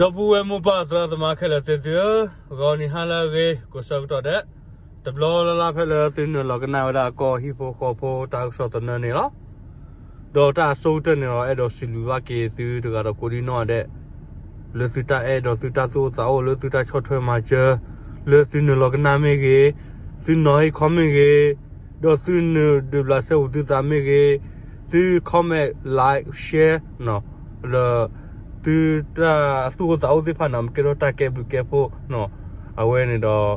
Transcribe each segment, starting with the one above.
ဒီပုၢ်ဝဲၢ်မိၢ်ပၢ်သရၣ်သမါခဲလၢာ်သ့ၣ်သုဧၢ, ဂီၤနံၤဟါလၢအဂ့ၤ ကိးဆၢကတီၢ်ဒဲး, တဘျီလၢ်လၢ်ဖဲလၢသုနုာ်လီၤကနၣ်ဝဲဒၣ်ကီၢ်ဟံၣ်ဖိဃီဖိတၢ်ကစီၣ်သနၢၣ်န့ၣ်လီၤ. ဒီးတၢ်အဆိကတၢၢ်န့ၣ်ဒီး အဲၣ်ဒိးစံးဘျုးဘၣ်က့ၤသုတဂၤဒီးကိးဒံနီၢ်ဒဲး, လၢသုတၢ်အဲၣ်ဒီးသုတၢ်သူၣ်အိၣ်သးအိၣ် လၢသုတၢ်ဆီၣ်ထွဲမၤစၢၤ, လၢသုနုာ်လီၤကနၣ်မ့ၢ်ဂ့ၤ, သုနီၤဟ့ၣ် comment ဂ့ၤ, ဒီးသုနုာ်ဒုးဘျးစဲဝံၤသုသးမ့ၢ်ဂ့ၤ, သု comment, like, share လၢ သုတၢ်သူၣ်အိၣ်သးအိၣ်သ့ၣ်တဖၣ်န့ၣ် မ့ၢ်ကဲထီၣ်တၢ်ကဲဘျုးကဲဖှိၣ်, အဝဲန့ၣ်ဒီး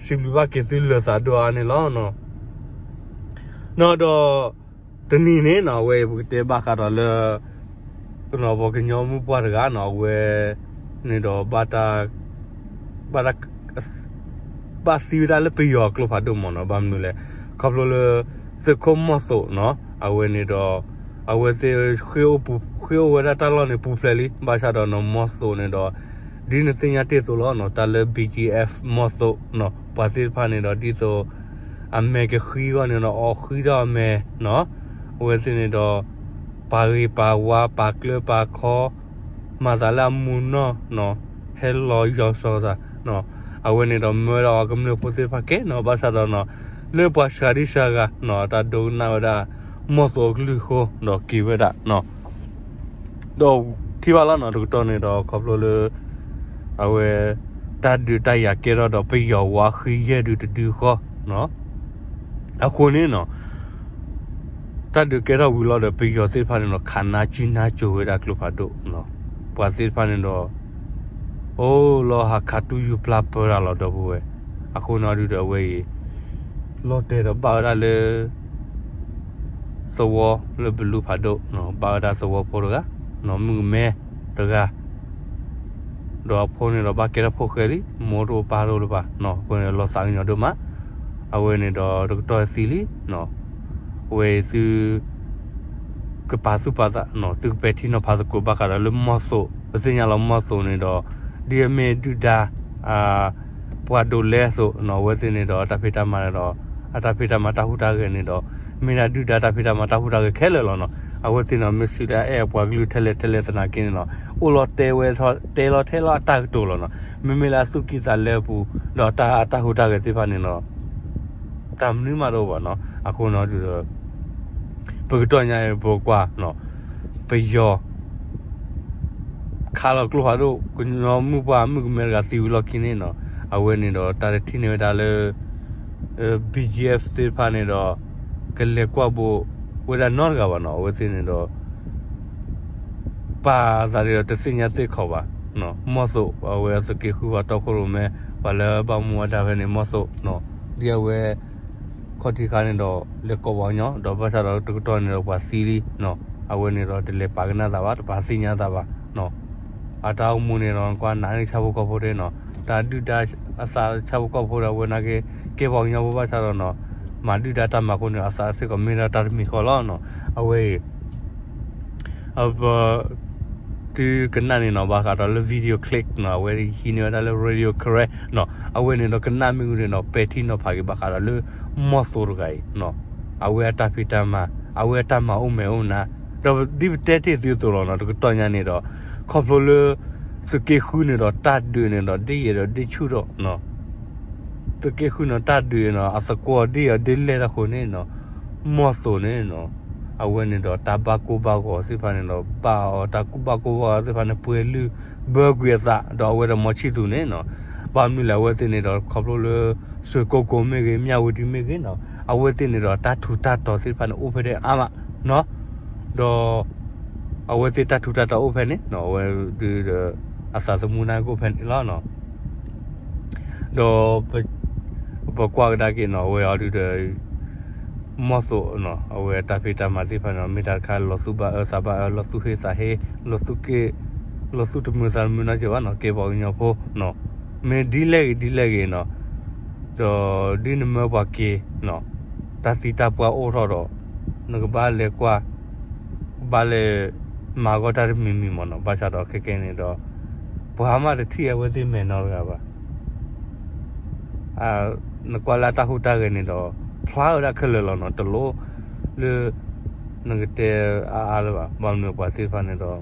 စံးဘျုးဘၣ်က့ၤသုလၢာ်သးဒိၣ်အါန့ၣ်လီၤ. ဒီး တနံၤန့ၣ်နီၤ အဝဲပကတဲဘၣ်ဃးဒီးလၢ ပှၤကညီမုၣ်ပှၢ်တဂၤနီၤ အဝဲန့ၣ်ဒီး ဘၣ်တၢ် ဘၣ်သံဝဲဒၣ်လၢပယီၤအကျိဖးဒိၣ်မးနီၤ. ဘၣ်မနုၤလဲၣ်, ခီဖျိလၢ သုးခိၣ်မီၢ်သိးနီၤ အဝဲန့ၣ်ဒီး အဝဲသ့ၣ် ဃ့အိၣ်ဝဲဒၣ်တၢ်လီၢ်န့ၣ်ပူၤဖျဲးလံ. ဘၣ်ဆၣ်ဒီးနီၤ မီၢ်သိးန့ၣ်ဒီး ဒ်နသ့ၣ်ညါတ့ၢ်အသိးလီၤနီၤ တၢ်လၢ ဘီကီၢ်အ့ၣ် မီၢ်သိးနီၤ ပှၤသ့ၣ်တဖၣ်န့ၣ်ဒီး ဒ်သိး အမဲာ်ကဃံအဂီၢ်န့ၣ်ဒီး အီၣ်ဃံထီၣ်အမဲာ်နီၤ. အဝဲသ့ၣ်န့ၣ်ဒီး ပာ်ဂ့ၤပာ်ဝါ ပာ်ကျၢပာ်ခီ မၤသးလၢအမူနီၢ်နီၤ ဟဲလီၤယီၤစီၤသးနီၤ. အဝဲန့ၣ်ဒီးမၢဝဲဒၣ်အီၤကမျၢၢ်ဖိသ့ၣ်တဖၣ်ကဲနီၤ. ဘၣ်ဆၣ်ဒီးနီၤ လၢပှၤစှၤဒံစှၤဂၤနီၤ တၢ်ဒိကနၣ်ဝဲဒၣ် မီၢ်သိးအကလုၢ်အဃိဒီးက့ၤဝဲဒၣ်နီၤ. ဒီးထံၣ်ဘၣ်လီၤနီၤ တကတီၢ်န့ၣ်ဒီး ခီဖျိလၢ အဝဲ တၢ်ဒုးတၢ်ယၤကဲထီၣ်ဒီး ပယီၤဝါဃံယဲၢ်ဒုတဒုဃီနီၤ. အဃိန့ၣ်နီၤ တၢ်ဒုးကဲထီၣ်ဝံၤလီၤဒီး ပယီၤသ့ၣ်တဖၣ်န့ၣ်ဒီး ခးနါကံနါစိၤဝဲဒၣ်ကျိဖးဒိၣ်နီၤ. ပှၤသ့ၣ်တဖၣ်န့ၣ်ဒီး အိၣ်လီၤဟးခးတူၢ်ယူၤပျၢ်ပၢတၢ်လီၤ ဒီပုၢ်ဝဲၢ်. အဃိန့ၣ်ဒုးဒီးအဝဲအံၤ လီၤတဲာ်ဒီးဘၣ်ဝဲဒၣ်လၢ သဝီလၢဘလူးဖးဒိၣ်နီၤ ဘၣ်ဝဲဒၣ်သဝီဖိတဂၤနီၤ မုၣ်ကမဲတဂၤ ဒီးအဖိန့ၣ်ဒီးဘၣ်ကဲထီၣ်ဖိၣ်ဃဲလံ မိၢ်တအိၣ်ပၢ်တအိၣ်လၢၤဘၣ်နီၤ. အဃိန့ၣ်ဒီးလီၤသးကညီၤဒိၣ်မး. အဝဲန့ၣ်ဒီးတကတီၢ်သံလံနီၤ. အဝဲအံၤသု ကပာ်သူၣ်ပာ်သးနီၤ သုကပဲာ်ထံနီၤဖးသကိးဘၣ်ဃးဒီးလၢမီၢ်သိး ပသ့ၣ်ညါလီၤမီၢ်သိးန့ၣ်ဒီး ဒ်အမ့ၢ်ဒုၣ်ဒါ ပှၤဒိးလဲအသိးနီၤ အဝဲသ့ၣ်န့ၣ်ဒီး အတၢ်ဖံးတၢ်မၤဒီး အတၢ်ဖံးတၢ်မၤတၢ်ဟူးတၢ်ဂဲၤန့ၣ်ဒီး မ့ၢ်ဒၣ်ဒုၣ်ဒါတၢ်ဖံးတၢ်မၤတၢ်ဟူးတၢ်ဂဲၤခဲလၢာ်လီၤနီၤ. အဝဲသ့ၣ်န့ၣ် မ့ၢ်စံးလၢအအဲၣ်အပှၤကလုာ်ထဲလဲၣ်ထဲလဲၣ်သနာ်က့န့ၣ်နီၤ အိၣ်လီၤတဲဝဲ တဲလီၤထဲလီၤအတၢ်ကတိၤလီၤနီၤ. မ့မ့ၢ်လၢအသူၣ်ကံၢ်သးလဲပူၤ ဒီးတၢ် အတၢ်ဟူးတၢ်ဂဲၤသ့ၣ်တဖၣ်န့ၣ်နီၤ တၢ်မနုၤမးတအိၣ်ဘၣ်နီၤ. အဃိန့ၣ်ဒီး ပကတီၢ်ညါအံၤ ပကွၢ်နီၤ ပယီၤ ခးလီၤကျိဖးဒိၣ် ကညီမုၣ်ပှၢ်မုၣ်ကမဲတဂၤသံဝံၤလီၢ်ခံန့ၣ်နီၤ အဝဲန့ၣ်ဒီးတၢ်တထံၣ်န့ၢ်ဝဲဒၣ်လၢ ဘီကီၢ်အ့ၣ် သ့ၣ်တဖၣ်န့ၣ်ဒီး ကလဲၤကွၢ်ဘိးဝဲဒၣ်နီတဂၤဘၣ်နီၤ. အဝဲသ့ၣ်န့ၣ်ဒီး ပာ်သးဒ်ဒီးတသ့ၣ်ညါသ့ၣ်ခီဘၣ်နီၤ. မီၢ်သိး အဝဲအသုးက့ဃုပှၤတီခိၣ်ရိၣ်မဲ ပှၤလၢဘၣ်မူဘၣ်ဒါဖဲန့ၣ် မီၢ်သိးနီၤ ဒ်အဝဲ ခီၣ်ထံးခါန့ၣ်ဒီး လဲၤကိးပှၤကညီ ဒီးဘၣ်ဆၣ်ဒီးတကတီၢ်န့ၣ်ဒီးပှၤသံလံနီၤ. အဝဲန့ၣ်ဒီးတလဲၤပာ်ကနၣ်သးဘၣ် တပာ်သ့ၣ်ညါသးဘၣ်နီၤ. အတၢ်အိၣ်မူန့ၣ်ဒီး ကွၢ်နးန့ၢ်ဆၣ်ဖိကီၢ်ဖိဒဲးနီၤ တၢ်ဒုၣ်ဒါအသးဆၣ်ဖိကီၢ်ဖိဒီး အဝဲနာ်က့ ကဲပှၤကညီဖိဘၣ်ဆၣ်ဒီးနီၤ မၤဒုၣ်ဒါတၢ်မၤအဃိန့ၣ် အသးစ့ၢ်ကီးမ့ၢ်ဒၣ်တၢ်တမံၤဃီလီၤနီၤ. အဝဲအံၤ အပ သုကနၣ်န့ၣ်နီၤ ဘၣ်ဃးဒီးလၢ video clip နီၤ အဝဲဟံးန့ၢ်ဝဲဒၣ်လၢ Radio Karen နီၤ အဝဲန့ၣ်ဒီးကနၣ်မ့ၢ်ဂ့ၤန့ၣ်နီၤ ပဲာ်ထံနီၤဖးက့ၤဘၣ်ဃးဒီးလၢ မီၢ်သိးတဂၤအံၤနီၤ အဝဲအတၢ်ဖံးတၢ်မၤ အဝဲအတၢ်မၤအိၣ်မဲာ်အိၣ်နါ ဒီးဒ်ပတဲတ့ၢ်သုအသိးလီၤနီၤ တကတီၢ်ညါန့ၣ်ဒီး ခီဖျိလၢ သုးက့ဃုန့ၣ်ဒီး တၢ်ဒုးန့ၣ်ဒီး ဒ်ယဲၢ်ဒီးဒ်ဆူၣ်ဒီးနီၤ သုးက့ဃုန့ၣ် တၢ်ဒုးန့ၣ် အသကွီၤဒ်အီၤဒ်လဲၣ်တၢ်ဃိန့ၣ်နီၤ မီၢ်သိးန့ၣ်နီၤ အဝဲန့ၣ်ဒီးတၢ်ဘၣ်ကိၢ်ဘၣ်ဂီၤသ့ၣ်တဖၣ်န့ၣ်ဒီး ဘၣ်အီၤတၢ်ကူၣ်ဘၣ်ကိၢ်ဘၣ်ဂီၤသ့ၣ်တဖၣ်န့ၣ် ပှဲၤလုၢ်ဘၢကွံာ်အသး ဒီးအဝဲဒီးမီၤဆံၣ်သူးန့ၣ်နီၤ ဘၣ်မနုၤလဲၣ် အဝဲသ့ၣ်န့ၣ်ဒီး ခီဖျိလၢ ရွှေကုက္ကိုမ့ၢ်ဂ့ၤ မြဝတီမ့ၢ်ဂ့ၤနီၤ အဝဲသ့ၣ်န့ၣ်ဒီး တၢ်ထူးတၢ်တီၤသ့ၣ်တဖၣ်န့ၣ် အိၣ်ဖဲဒဲးအါမးနီၤ ဒီး အဝဲသ့ၣ်တၢ်ထူးတၢ်တီၤအိၣ်ဖဲန့ၣ်နီၤ အဝဲဒုးဒီး အသးသမူနၢ်ကအိၣ်ဖဲန့ၣ်လီၤနီၤ ဒီး ပကွၢ်ကဒါက့ၤနီၤ အဝဲအီၤဒုးဒီး မီၢ်သိးနီၤ အဝဲတၢ်ဖံးတၢ်မၤသ့ၣ်တဖၣ်န့ၣ် မ့ၢ်တၢ်တခါလီၤသူၣ်ဘၣ်အၢသးဘၣ်အၢ လီၤသူၣ်ဟ့သးဟ့ လီၤသူၣ်က့ၣ် လီၤသူၣ်တမုာ်သးတမုာ်နီတစဲးဘၣ်နီၤ ကဲပှၤကညီဖိနီၤ မ့ၢ်ဒ်လဲၣ်ဂ့ၤဒ်လဲၣ်ဂ့ၤနီၤ ဒီးဒ်နမၢပှၤက့ၤနီၤ တၢ်သံတၢ်ပှၢ်အိၣ်ထီၣ်ဒီး နကဘၣ်လဲၤကွၢ် ကဘၣ်လဲၤမၤဂီၢ်တၢ်တမံၤမံၤမ့ၢ်နီၤ ဘၣ်ဆၣ်ဒီးခဲကဲန့ၣ်ဒီး ပှၤမးတထံၣ်အဝဲသ့ၣ်မဲာ်နီတဂၤဘၣ် နကွၢ်လၢအတၢ်ဟူးတၢ်ဂဲၤန့ၣ်ဒီး ဖျါဝဲဒၣ်ခဲလၢာ်လီၤနီၤ တလိၣ်လၢ နကတဲအါအါလၢၤဘၣ် ဘၣ်မနုၤပှၤသ့ၣ်တဖၣ်န့ၣ်ဒီး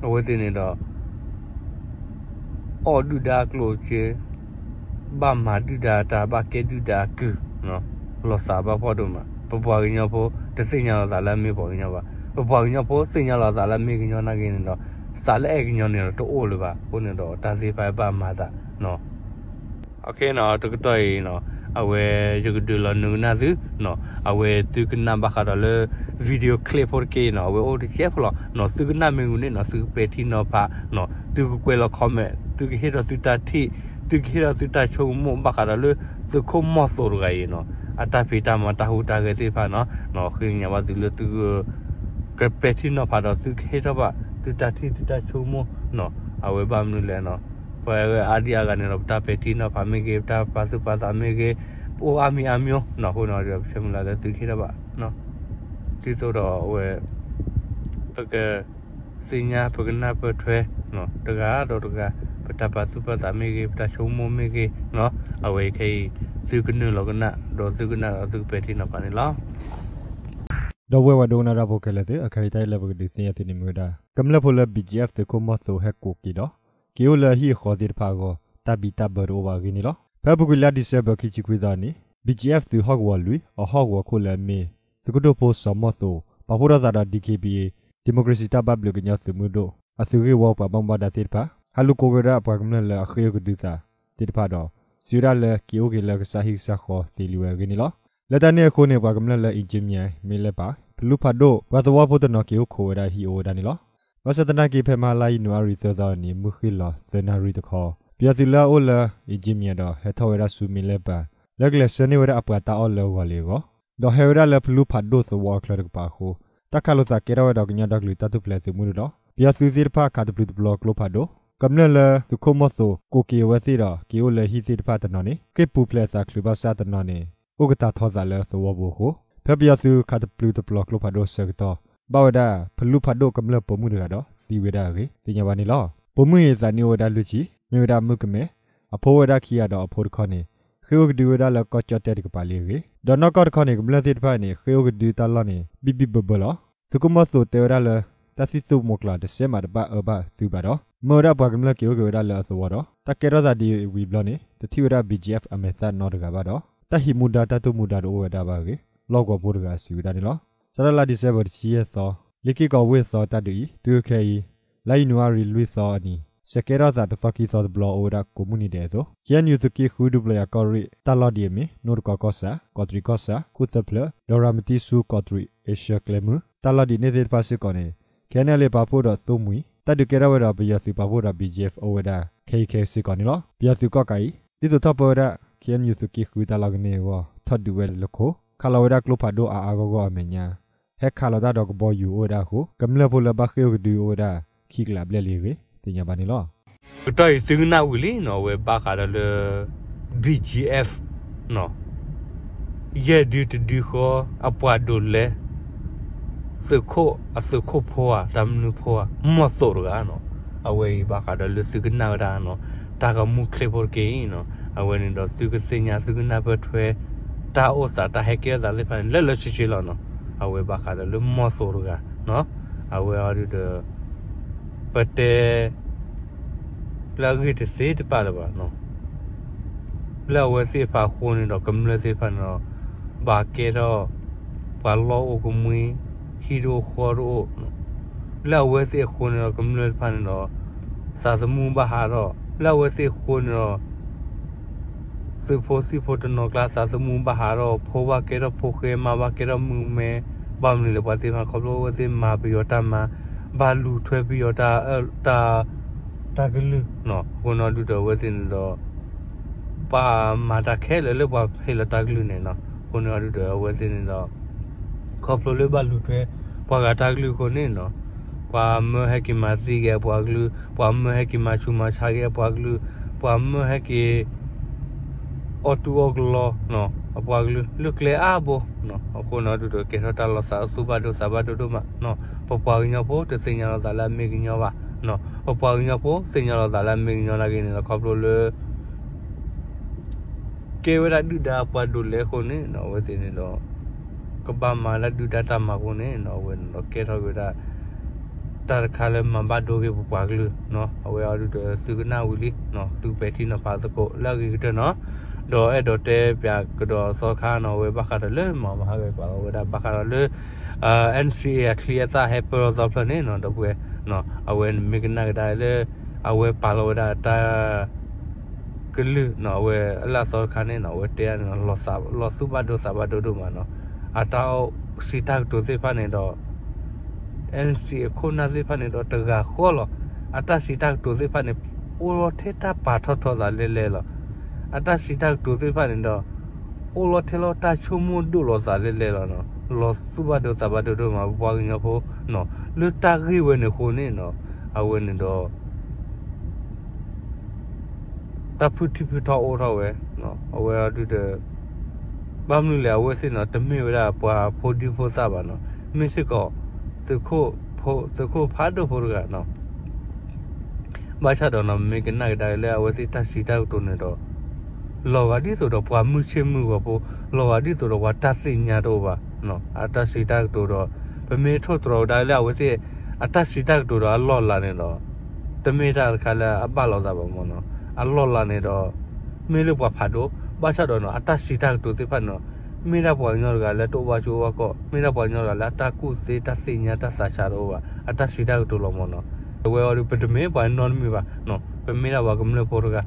အဝဲသ့ၣ်န့ၣ်ဒီး အီၣ်ဒုၣ်ဒါအကျိၣ်အစ့, ဘၣ်မၤဒုၣ်ဒါအတၢ်, ဘၣ်ကဲဒုၣ်ဒါအကုၢ်, လီၤသးဘၣ်ဖှီၣ်ဒိၣ်မး. ပပှၤကညီဖိ တသ့ၣ်ညါလီၤသးလၢအမ့ၢ်ပှၤကညီဘၣ်. ပပှၤကညီဖိသ့ၣ်ညါလီၤသးလၢအမ့ၢ်ကညီနာ်က့န့ၣ်ဒီး သးလၢအဲၣ်ကညီန့ၣ်ဒီးတအိၣ်လၢၤဘၣ်. အဃိန့ၣ်ဒီးတၢ်သ့ၣ်တဖၣ်ဘၣ်မၤသး အခဲနီၤ တကတီၢ်အံၤနီၤ အဝဲယကဒုးလီၤနုာ်ကနၣ်သုနီၤ အဝဲသုကနၣ်ဘၣ်ဃးဒီးလၢ video clip ဖိတက့ၢ်နီၤ အဝဲအိၣ်တကဲဖိလီၤနီၤ သုကနၣ်မ့ၢ်ဂ့ၤန့ၣ်နီၤ သုကပဲာ်ထံနီၤဖးနီၤ သုကကွဲးလီၤ comment သုကဟ့ၣ်ထီၣ်သုတၢ်ထံၣ် သုကဟ့ၣ်ထီၣ်သုတၢ်ဆိကမိၣ်ဘၣ်ဃးဒီးလၢ သုးခိၣ်မီၢ်သိးတဂၤအံၤနီၤ အတၢ်ဖံးတၢ်မၤတၢ်ဟူးတၢ်ဂဲၤသ့ၣ်တဖၣ်နီၤ ဃ့ကညးဘၣ်သုလၢသုက ကပဲာ်ထံနီၤဖးဒီးသုကဟ့ၣ်ထီၣ်ဘၣ် သုတၢ်ထံၣ်သုတၢ်ဆိကမိၣ်နီၤ အဝဲဘၣ်မနုၤလဲၣ်နီၤ ပှၤအါဒံအါဂၤန့ၣ်ဒီး ပတၢ်ပဲာ်ထံနီၤဖးမ့ၢ်ဂ့ၤ ပတၢ်ပာ်သူၣ်ပာ်သးမ့ၢ်ဂ့ၤ ပအိၣ်အါမံၤအါမံၤနီၤ အဃိန့ၣ်ဒီး ပဆၢမုၢ်လၢ်လၢသုကဟ့ၣ်ထီၣ်ဘၣ် ဒ်သိးဒီးအဝဲ ပက သ့ၣ်ညါပကနၢ်ပၢၢ်ထွဲ တဂၤဒီးတဂၤ ပတၢ်ပာ်သူၣ်ပာ်သးမ့ၢ်ဂ့ၤ ပတၢ်ဆိကမိၣ်မ့ၢ်ဂ့ၤနီၤ အဝဲအံၤခဲအံၤ သုကနုာ်လီၤကနၣ် ဒီးသုကနၣ်ဒီးသုကပဲာ်ထံနီၤဖးန့ၣ်လီၤ. ဒီပုၢ်ဝဲၢ်ဒိကနၣ်တၢ်ဖိခဲလၢာ်သ့ၣ် အခါအံၤတၢ်လၢပကဒုးသ့ၣ်ညါသုန့ၣ်မ့ၢ်ဝဲဒၣ် ကမျၢၢ်ဖိလၢ ဘီၣ်ကၠံၣ်အ့ၣ်ဖ် သုးခိၣ်မီၢ်သိးဟဲကိးက့ၤဒီး က့ၤအိၣ်လၢအဟံၣ်အဃီသ့ၣ်တဖၣ်အဂီၢ် တၢ်ဘံၣ်တၢ်ဘၢတအိၣ်ဘၣ်အဂ့ၢ်န့ၣ်လီၤ. ဖဲအပူၤကွံာ်လါဒံၣ်စဲဘၢၣ် ခံဆံခွံသီအနံၤ ဘီၣ်ကၠံၣ်အ့ၣ်ဖ် သုးဟီၣ်ကဝီၤလွံၢ် အဟီၣ်ကဝီၤခိၣ်လၢအမ့ၢ် သုးခိၣ်ဒိၣ်ဖိစီၤမီၢ်သိး ပာ်ဖှိၣ်ထီၣ်သးဒီး ဒီးက့ဘံၣ်အ့ၣ် ဒံၣ်မိၣ်ခြ့ၣ်စံၣ်တၢ်ဘၣ်ဘျုးကညီသုးမုၢ်ဒိၣ် အသုးဂ့ၢ်ဝီပှၤဘၣ်မူဘၣ်ဒါသ့ၣ်တဖၣ် ဟးလူၤကိးက့ၤဝဲဒၣ်ပှၤကမျၢၢ်လၢအဃ့ၢ်အိၣ်ကဒုသးသ့ၣ်တဖၣ်ဒီး စံးဝဲဒၣ်လၢက့ၤအိၣ်က့ၤလၢကစၢ်ဟံၣ်ကစၢ်ဃီသ့လံဝဲအဂ့ၢ်န့ၣ်လီၤ. လၢတၢ်န့ၣ်အဃိန့ၣ် ပှၤကမျၢၢ်လၢအ့ၣ်ကၠ့မံယၤ မ့ၢ်လဲၤပာ် ဖလူဖးဒိၣ် ပှၤသဝီဖိတနီၤက့ၤအိၣ်ခိးဝဲဒၣ်ဟံၣ်အိၣ်ဝဲဒၣ်န့ၣ်လီၤ. ဘၣ်ဆၣ်သနာ်က့ ဖဲမဟါလါယနူၤအါရံၤသၢသီအနံၤ မုၢ်ဃ့ၢ်လီၤသၢနၣ်ရံၣ်တခီ ပယီၤသုးလၢအအိၣ်လၢအ့ၣ်ကၠ့မံယၤဒီး ဟဲထီၣ်ဝဲဒၣ်ဆူမ့ၢ်လဲၤပာ် လၢကလဲၤဆှၢန့ၢ်ဝဲဒၣ်အပှၤတၢ်အီၣ်လၢဂီၤလံၤအဂီၢ် ဒီးဟဲဝဲဒၣ်လၢဖလူဖးဒိၣ်သဝီအချၢတကပၤအဃိ တၢ်ခးလိာ်သးကဲထီၣ်ဝဲဒီးကညီဒီကလုာ်တၢ်ထူၣ်ဖျဲးသုးမုၢ်ဒိၣ်ဒီး ပယီၤသုးသ့ၣ်တဖၣ်ခးတပျုာ်တပျီၤကျိဖးဒိၣ် ကမျၢၢ်လၢသုးခိၣ်မီၢ်သိးကိးက့ၤအဝဲသ့ၣ်ဒီး က့ၤအိၣ်လၢဟံၣ်သ့ၣ်တဖၣ်တနီၤန့ၣ် ဃ့ၢ်ပူၤဖျဲးအသးချုးဘၣ်ဆၣ်တနီၤန့ၣ် အိၣ်ကတၢ်ထီသးလၢသဝီပူၤအဃိ ဖဲပယီၤသုးခးတပျုာ်တပျီၤကျိဖးဒိၣ်အဆၢကတီၢ် ဘၣ်ဝဲဒၣ်ဖလူဖးဒိၣ်ကမျၢၢ်ပိာ်မုၣ်တဂၤဒီးသံဝဲဒၣ်အဂ့ၢ် သ့ၣ်ညါဘၣ်န့ၣ်လီၤ. ပိာ်မုၣ်အံၤအသးနံၣ်အိၣ်ဝဲဒၣ်လွံၢ်ဆံ မ့ၢ်ဝဲဒၣ်မုၣ်ကမဲ အဖိအိၣ်ဝဲဒၣ်ခံဂၤဒီးအဖိတခီန့ၣ် ဃ့ၢ်အိၣ်ကဒုဝဲဒၣ်လၢကီၢ်ကၠီၣ်တဲၣ်တကပၤလံအဂ့ၢ် ဒီးနီၢ်ကီၢ်တခီန့ၣ် ကမျၢၢ်သ့ၣ်တဖၣ်န့ၣ် ဃ့ၢ်အိၣ်ကဒုတၢ်လီၢ်န့ၣ် ဘံၣ်ဘံၣ်ဘၢဘၢလီၤ. သုးခိၣ်မီၢ်သိးတဲဝဲဒၣ်လၢ တၢ်သံသိးမိၢ်ကျီးတစဲးမးတဘၣ်အၢဘၣ်သုးဘၣ်ဒီး မၢဝဲဒၣ်ပှၤကမျၢၢ်က့ၤအိၣ်က့ၤဝဲဒၣ်လၢအသဝီဒီး တၢ်ကဲထီၣ်သးဒ်ဝံၤဘျီန့ၣ် တထံၣ်ဝဲဒၣ် ဘီၣ်ကၠံၣ်အ့ၣ်ဖ် အမဲာ်သၣ်နီတဂၤဘၣ်ဒီး တၢ်ဟံးမူဒါတၢ်တိၢ်မူဒါတအိၣ်ဝဲဒၣ်ဘၣ်အဂ့ၢ် လီၢ်ကဝီၤဖိတဂၤစံးဝဲဒၣ်န့ၣ်လီၤ. စးထီၣ်လါဒံၣ်စဲဘၢၣ်တဆံယဲၢ်သီ လ့ၢ်က့ၢ်ကီးဝ့ၢ်သီတၢ်ဒုးအံၤ တုၤခဲအံၤ လါယနူၤအါရံၤလွံၢ်သီအနံၤ စဲးကဲထီၣ်သးတသီခံသီတဘျီအိၣ်ဝဲဒၣ်ကိးမုၢ်နံၤဒဲးအသိး ခ့ၣ်အဲၣ်ယူၣ် သုးက့ဃု ဒူပျဲၢ်ယၤကီၢ်ရ့ၣ် တၢ်လီၢ်ဒ်အမ့ၢ် နိတကီကီၢ်ဆၣ်, ကီးတရံးကီၢ်ဆၣ်, ခိၣ်သၢဖျၢၣ်, ဒီးရၤမတံဆူကီးတရံး အ့ရှၢၣ်ကျဲမုၢ် တၢ်လီၢ်ဒ်န့ၣ်သ့ၣ်တဖၣ်စ့ၢ်ကီးန့ၣ် ခ့ၣ်အဲၣ်ယူၣ် ပာ်ဖှိၣ်ဒီးသိမုၢ်အံၤ တၢ်ဒုးကဲထီၣ်ဝဲဒီးပယီၤသုးပာ်ဖှိၣ်ဒီး ဘီၣ်ကၠံၣ်အ့ၣ်ဖ် အိၣ်ဝဲဒၣ်ခဲအံၤခဲစ့ၢ်ကီးန့ၣ်လီၤ. ပယီၤသုးကီၣ်ကးအံၤ ဒ်သိးထီၣ်ပၢဝဲဒၣ် ခ့ၣ်အဲၣ်ယူၣ် သုးက့ဃုတၢ်လီၢ်ကန့ၢ်အဂီၢ် ထီၣ်ဒုးဝဲလၢခိ ခးလီၤဝဲဒၣ်ကျိဖးဒိၣ်အါအါဂီၢ်ဂီၢ်အမဲာ်ညါ ဟဲခးလီၤတၢ်ဒီးကဘီယူၤအိၣ်ဝဲဒၣ်အဃိ ကမျၢၢ်ဖိလၢဘၣ်ဃ့ၢ်အိၣ်ကဒုအိၣ်ဝဲဒၣ်ခံကလးဘျဲၣ်လံအဂ့ၢ် သ့ၣ်ညါဘၣ်န့ၣ်လီၤ. ကတီၢ်အံၤသုကနၣ်ဝံၤလံနီၤ အဝဲဘၣ်ဃးဒီးလၢ ဘီၣ်ကၠံၣ်အ့ၣ်ဖ် နီၤ ယဲၢ်ဒုတဒုဃီ အပှၤဒိးလဲ သုးခိၣ်အသုးခိၣ်ဖိဧါ တၢ်မနုၤဖိဧါ မီၢ်သိးတဂၤနီၤ အဝဲအံၤဘၣ်ဃးဒီးလၢသုကနၣ်ဝဲဒၣ်နီၤ တၢ်ဂီၤမူ clip ဖိတက့ၢ်အံၤနီၤ အဝဲန့ၣ်ဒီးသုကသ့ၣ်ညါသုကနၢ်ပၢၢ်ထွဲ တၢ်အိၣ်သးတၢ်ဟဲကဲထီၣ်သးသ့ၣ်တဖၣ်န့ၣ် လၢလၢဆ့ဆ့လီၤနီၤ အဝဲဘၣ်ဃးဒီးလၢမီၢ်သိးတဂၤနီၤ အဝဲအံၤဒုးဒီး ပတဲ လၢအဂ့ၢ်တသ့တဘၣ်လၢၤဘၣ်နီၤ လၢအဝဲသ့ၣ်တဖၣ်အဃိန့ၣ်ဒီး ကမျၢၢ်သ့ၣ်တဖၣ်န့ၣ်ဒီး ဘၣ်ကဲထီၣ် ပှၤလီၢ်အိၣ်ကမှံ ဟံၣ်တအိၣ်ဃီတအိၣ် လၢအဝဲသ့ၣ်အဃိန့ၣ်ဒီး ကမျၢၢ်တဖၣ်န့ၣ်ဒီး သးသမူဘၣ်ဟးထီၣ် လၢအဝဲသ့ၣ်အဃိန့ၣ်ဒီး သုးဖိသံၣ်ဖိတနီၤကျါ သးသမူဘၣ်ဟးထီၣ် ဖိဘၣ်ကဲထီၣ်ဖိဃဲ မါဘၣ်ကဲထီၣ်မုၣ်မဲ ဘၣ်မနုၤလဲၣ် ပှၤသ့ၣ်တဖၣ်ခီဖျိအဝဲသ့ၣ်မၤပယီၤတၢ်မၤ ဘၣ်လူၤထွဲပယီၤတၢ် တၢ်ကလုၢ်နီၤ အဃိန့ၣ်ဒုးဒီးအဝဲသ့ၣ်န့ၣ်ဒီး ဘၣ်မၤတၢ်ခဲလၢာ်လၢပှၤဟ့ၣ်လီၤတၢ်ကလုၢ်န့ၣ်နီၤ အဃိန့ၣ်ဒုးဒီးအဝဲသ့ၣ်န့ၣ်ဒီး ခီဖျိလၢဘၣ်လူၤထွဲ ပှၤဂၤတၢ်ကလုၢ်အဃိန့ၣ်နီၤ ပှၤမၢဟဲက့ၤမၤသံက့ၤအပှၤကလုာ် ပှၤမၢဟဲက့ၤမၤဆူးမၤဆါက့ၤအပှၤကလုာ် ပှၤမၢဟဲက့ၤ အီၣ်တူၢ်အီၣ်ကလီ အပှၤကလုာ် လၢကျဲအါဘိ အဃိန့ၣ်ဒုးဒီးကဲထီၣ်တၢ်လီၤသးအသူၣ်ဘၣ်ဒိသးဘၣ်ဒိဒိၣ်မး ပပှၤကညီဖိတသ့ၣ်ညါလီၤသးလၢအမ့ၢ်ကညီဘၣ် ပပှၤကညီဖိသ့ၣ်ညါလီၤသးလၢအမ့ၢ်ကညီနာ်က့န့ၣ်ဒီး ခီဖျိလၢ ကဲဝဲဒၣ်ဒုၣ်ဒါပှၤဒိးလဲအဃိန့ၣ် အဝဲသ့ၣ်န့ၣ်ဒီး ကဘၣ်မၤဒၣ်ဒုၣ်ဒါတၢ်မၤအဃိန့ၣ် အဝဲန့ၣ်ဒီးကဲထီၣ်ဝဲဒၣ် တၢ်တခါလၢမၤဘၣ်ဒိက့ၤပပှၤကလုာ်နီၤ, အဝဲအံၤဒုးဒီးသုကနၣ်ဝံၤလံ, သုပဲာ်ထံနီၤဖးသကိးလၢအဂ့ၤကတၢၢ်နီၤ, ဒီးအဲၣ်ဒိးတဲပၠးကဒီးသီခါနီၤ, အဝဲဘၣ်ဃးဒီးလၢမၤမၤဟးဂီၤပာ်လီၤဝဲဒၣ် ဘၣ်ဃးဒီးလၢ NCA အချံအသၣ်ဟဲပၢၢ်လီၤသီဖျၢၣ်န့ၣ်နီၤ, ဒီပုၢ်ဝဲၢ်, အဝဲမ့ၢ်ကနၣ်ကဒါလၢ အဝဲပာ်လီၤဝဲဒၣ်တၢ် ကလုၢ်နီၤ, အဝဲလၢအသီတခါန့ၣ်နီၤ, အဝဲတဲန့ၣ် လီၤသူၣ်ဘၣ်ဒိသးဘၣ်ဒိဒိၣ်မးနီၤ, အတၢ်စံးတၢ်ကတိၤသ့ၣ်တဖၣ်န့ၣ်ဒီး NCA အခိၣ်နၢ်သ့ၣ်တဖၣ်န့ၣ်ဒီးတဂၤဃီလီၤ. အတၢ်စံးတၢ်ကတိၤသ့ၣ်တဖၣ်န့ၣ် အိၣ်လီၤထဲတၢ်ပာ်ထီၣ်ထီသးလဲၣ်လဲၣ်လီၤ. အတၢ်စံးတၢ်ကတိၤသ့ၣ်တဖၣ်န့ၣ်ဒီး အိၣ်လီၤထဲလီၤတၢ်ဆိကမိၣ်ဒိၣ်လီၤသးလဲၣ်လဲၣ်လီၤနီၤ, လီၤသူၣ်ဘၣ်ဒိသးဘၣ်ဒိဒိၣ်မး ပပှၤကညီဖိနီၤ, လၢတၢ်ဂ့ၢ်ဝဲန့ၣ်အဃိန့ၣ်နီၤ, အဝဲန့ၣ်ဒီး တၢ်ဖုထံဖုထီအိၣ်ထီၣ်ဝဲ, အဝဲအံၤဒုးဒီး ဘၣ်မနုၤလဲၣ် အဝဲသ့ၣ်နီၤ တမ့ၢ်ဝဲဒၣ်ပှၤဖိဒံဖိသၣ်ဘၣ်နီၤ, မ့ၢ်စ့ၢ်ကီး သုးခိၣ်ဖးဒိၣ်ဖိတဂၤနီၤ, ဘၣ်ဆၣ်ဒီးနီၤ မ့ၢ်ကနၣ်ကဒါလၢအဝဲသ့ၣ်တၢ်စံးတၢ်ကတိၤန့ၣ်ဒီး လီၤဂာ်ဒ်သိးဒီးပှၤမုၢ်ဆ့ၣ်မုၢ်ဂီၤဖိ, လီၤဂာ်ဒ်သိးဒီးပှၤတၢ်သ့ၣ်ညါတအိၣ်ဘၣ်, အတၢ်စံးတၢ်ကတိၤဒီး ပမ့ၢ်ထိၣ်သတြီၤကဒါလၢအဝဲသ့ၣ် အတၢ်စံးတၢ်ကတိၤဒီးအလီၢ်လၤန့ၣ်ဒီး တမ့ၢ်တၢ်တခါလၢအဘၣ်လိာ်သးဘၣ်မ့ၢ်နီၤ, အလီၢ်လၤန့ၣ်ဒီး မ့ၢ်လၢပှၤဖးဒိၣ်, ဘၣ်ဆၣ်ဒီးနီၤ အတၢ်စံးတၢ်ကတိၤသ့ၣ်တဖၣ်န့ၣ်နီၤ, မ့ၢ်ဒၣ်ပှၤကညီတဂၤလၢတအိၣ်ဘၣ်ဆိးဘၣ်ကီၢ်, မ့ၢ်ဒၣ်ပှၤကညီတဂၤလၢအတၢ်ကူၣ်သ့တၢ်သ့ၣ်ညါတၢ်သးဆးတအိၣ်ဘၣ်, အတၢ်စံးတၢ်ကတိၤလီၤမ့ၢ်နီၤ, အဝဲအံၤဒုး ပတမ့ၢ်ပှၤနီတမံၤဘၣ်, ပမ့ၢ်ဒၣ်ပှၤကမျၢၢ်ဖိတဂၤ,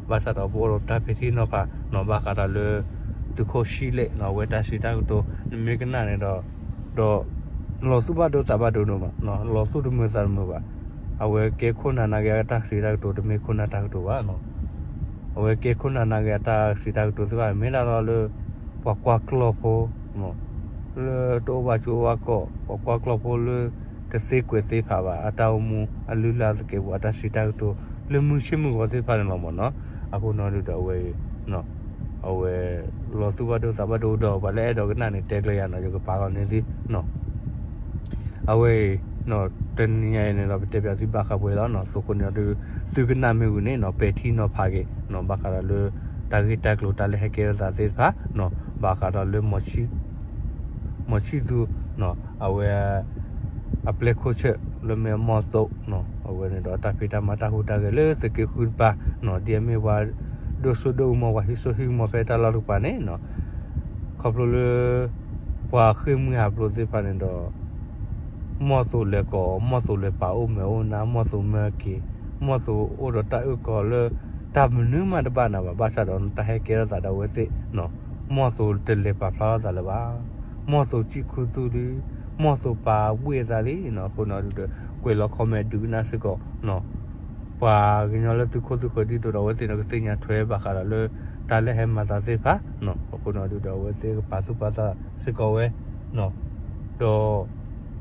ဘၣ်ဆၣ်ဒီးပအိၣ်ဒီးတၢ်ပဲာ်ထံနီၤဖးနီၤ, ဘၣ်ဃးဒီးလၢ သုးခိၣ်ဆံလဲၣ်နီၤ အဝဲတၢ်စံးတၢ်ကတိၤ နမ့ၢ်ကနၣ်န့ၣ်ဒီး ဒီး လီၤသူၣ်ဘၣ်ဒိသးဘၣ်ဒိဒိၣ်မး, လီၤသူၣ်တမုာ်သးတမုာ်ဘၣ်, အဝဲကဲခိၣ်နၢ်နာ်က့ၤအတၢ်စံးတၢ်ကတိၤ တမ့ၢ်ခိၣ်နၢ်တၢ်ကတိၤဘၣ်နီၤ, အဝဲကဲခိၣ်နၢ်နာ်က့ၤအတၢ်စံးတၢ်ကတိၤသ့ၣ်တဖၣ် မ့ၢ်ဒၣ်လီၤလၢ ပှၤကွၢ်ကျီၢ်ဖိ လၢတအိၣ်ဘၣ်ဆိးဘၣ်ကီၢ်, ပှၤကွၢ်ကျီၢ်ဖိလၢ တသ့ကွဲးသ့ဖးဘၣ် အတၢ်အိၣ်မူအလုၢ်အလၢ်သကဲးပဝး အတၢ်စံးတၢ်ကတိၤ လၢမုၢ်ဆ့ၣ်မုၢ်ဂီၤသ့ၣ်တဖၣ်န့ၣ်လီၤမ့ၢ်နီၤ, အဃိနီၤဒုးဒီးအဝဲအံၤ အဝဲ လီၤသူၣ်ဘၣ်ဒိသးဘၣ်ဒိဒီး ပှၤလၢအဲၣ်ဒိးကနၣ်န့ၣ် တဲကျၢၤယၤနီၤ ယကပာ်လီၤန့ၢ်သုနီၤ, အဝဲအံၤ တနံၤညါအံၤန့ၣ်ဒီး ပတဲပၠးသုဘၣ်ဃးပှဲၤလီၤနီၤ, သုးခိၣ်န့ၣ်ဒီး သုကနၣ်မ့ၢ်ဝံၤန့ၣ်နီၤ ပဲာ်ထံနီၤဖးက့ၤနီၤ ဘၣ်ဃးဒီးလၢ တၢ်ဂ့ၢ်တၢ်ကျိၤတၢ်လၢဟဲကဲထီၣ်သးသ့ၣ်တဖၣ်နီၤ, ဘၣ်ဃးဒီးလၢ မီၤဆံၣ်သူနီၤ အဝဲ အပျဲၢ်ခိၣ်ဆၢၣ်လၢမ့ၢ်အမီၢ်သိးနီၤ, အဝဲန့ၣ်ဒီးတၢ်ဖံးတၢ်မၤတၢ်ဟူးတၢ်ဂဲၤလၢသုးက့ဃုတပၤနီၤ, ဒ်အမ့ၢ်ပှၤဒိၣ်စိဒိၣ်ကမီၤ ပှၤဟံးစိဟံးကမီၤဖဲတၢ်လီၢ်တကပၤန့ၣ်နီၤ, ခီဖျိလၢ ပှၤဃ့ၢ်မှံဟးဖျိးသ့ၣ်တဖၣ်န့ၣ်ဒီး မီၢ်သိးလဲၤကိး, မီၢ်သိးလဲၤပာ်အိၣ်မဲာ်အိၣ်နါ, မီၢ်သိးမၢက့ၤ, မီၢ်သိးအိၣ်ဒီးတၢ်အုၣ်ကီၤလၢ တၢ်မနုၤမးတဘၣ်နၤဘၣ်, ဘၣ်ဆၣ်ဒီးတၢ်ဟဲကဲထီၣ်သးဒီးအဝဲသ့ၣ်နီၤ, မီၢ်သိးတလဲၤပာ်ဖျါထီၣ်သးလၢၤဘၣ်, မီၢ်သိးစံၣ်ခူသူၣ်လံ, မီၢ်သိးပာ်ဘှ့ၣ်သးလံနီၤ, အဃိနီၤဒုးဒီး ကွဲးလီၤ comment ဒုးကနၣ်စ့ၢ်ကီးနီၤ ပှၤကညီလၢသုးခိၣ်သုးဃၢၤဒ်သိးဒီးအဝဲသ့ၣ်န့ၣ် ကသ့ၣ်ညါထွဲဘၣ်ဃးဒီးလၢ တၢ်လၢဟဲမၤသးသ့ၣ်တဖၣ်နီၤ, အဃိနီၤဒုးဒီး အဝဲသ့ၣ်ကပာ်သူၣ်ပာ်သးစ့ၢ်ကီးဝဲနီၤ, ဒီး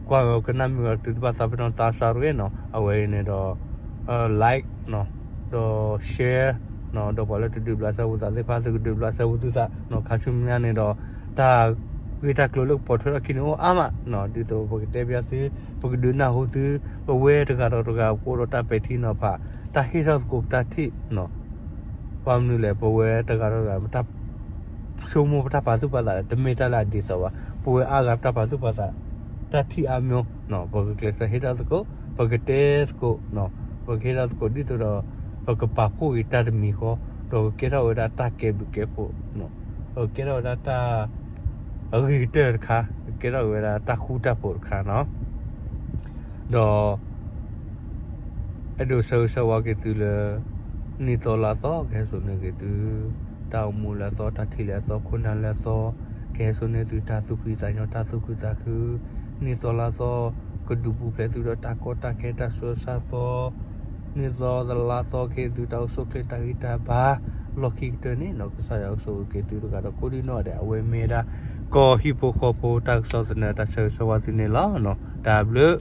ကွၢ်ကနၣ်မ့ၢ်ဝဲသုတဘၣ်သးပ့ၤနီၣ်သးစၢ်တဂ့ၤနီၤ, အဝဲအံၤန့ၣ်ဒီး like နီၤ, ဒီး share နီၤ, ဒီးပှၤလၢတဒုးဘျးစဲဝဲသးသ့ၣ်တဖၣ် သုကဒုးဘျးစဲဝဲသုသးနီၤ, ခါဆူညါန့ၣ်ဒီး တၢ်ဂ့ၢ်တၢ်ကျိၤလၢကပိာ်ထွဲထီၣ်ခံန့ၣ်အိၣ်အါမးနီၤ, ဒ်သိးပကတဲပၠးသု, ပကဒုးနၢ်ဟူသု, ပဝဲတဂၤဒီးတဂၤ ပအိၣ်ဒီးတၢ်ပဲာ်ထံနီၤဖး, တၢ်ဟ့ၣ်ထီၣ်သကိးပတၢ်ထံၣ်နီၤ, ဘၣ်မနုၤလဲၣ် ပဝဲတဂၤဒီးတဂၤ ပတၢ်ဆိကမိၣ်ပတၢ်ပာ်သူၣ်ပာ်သး တမ့ၢ်တၢ်လၢအဒ်သိးဘၣ်, ပဝဲအါဂၤပတၢ်ပာ်သူၣ်ပာ်သး တၢ်ထံၣ်အါမးနီၤ, ပကကျဲးစၢးဟ့ၣ်ထီၣ်သကိး, ပကတဲသကိးနီၤ, ပကဟ့ၣ်ထီၣ်သကိးဒ်သိးဒီး ပကပာ်ဖှိၣ်က့ၤတၢ်တမံၤဃီ, ဒီးကကဲထီၣ်ဝဲဒၣ်တၢ်ကဲဘျုးကဲဖှိၣ်နီၤ, ကကဲထီၣ်ဝဲဒၣ်တၢ် အဂ့ၤကတၢၢ်တခါ, ကကဲထီၣ်ဝဲဒၣ်တၢ်ဃူတၢ်ဖိးတခါနီၤ, ဒီး အဲၣ်ဒိးဆၢဂ့ၤဆၢဝါက့ၤသုလၢ နံၣ်သီလါသီကဟဲစိာ်န့ၢ်က့ၤသု တၢ်အိၣ်မူလၢအသီ, တၢ်ထံၣ်လၢအသီ, ခိၣ်နၢ်လၢအသီ, ကဟဲစိာ်န့ၢ်သုတၢ်သူၣ်ဖှံသးညီ, တၢ်သူၣ်ခုသးခု, နံၣ်သီလါသီ ကဒုးပူၤဖျဲးသုဒီးတၢ်ကီတၢ်ခဲတၢ်ဆူးတၢ်ဆါသီ, နံၣ်သီလါသီကဟ့ၣ်သုတၢ်အိၣ်ဆူၣ်အိၣ်ချ့တၢ်ဂံၢ်တၢ်ဘါ, လီၢ်ခံကတၢၢ်န့ၣ်နီၤ ကစၢ်ယွၤကဆိၣ်ဂ့ၤက့ၤသုတဂၤဒီးကိးဒံနီၢ်ဒဲး, အဝဲမ့ၢ်ဝဲဒၣ် ကီၢ်ဟံၣ်ဖိဃီဖိတၢ်ကစီၣ်သနၢၣ် တၢ်ဆၢဂ့ၤဆၢဝါသုန့ၣ်လီၤ. တၢ်ဘျုး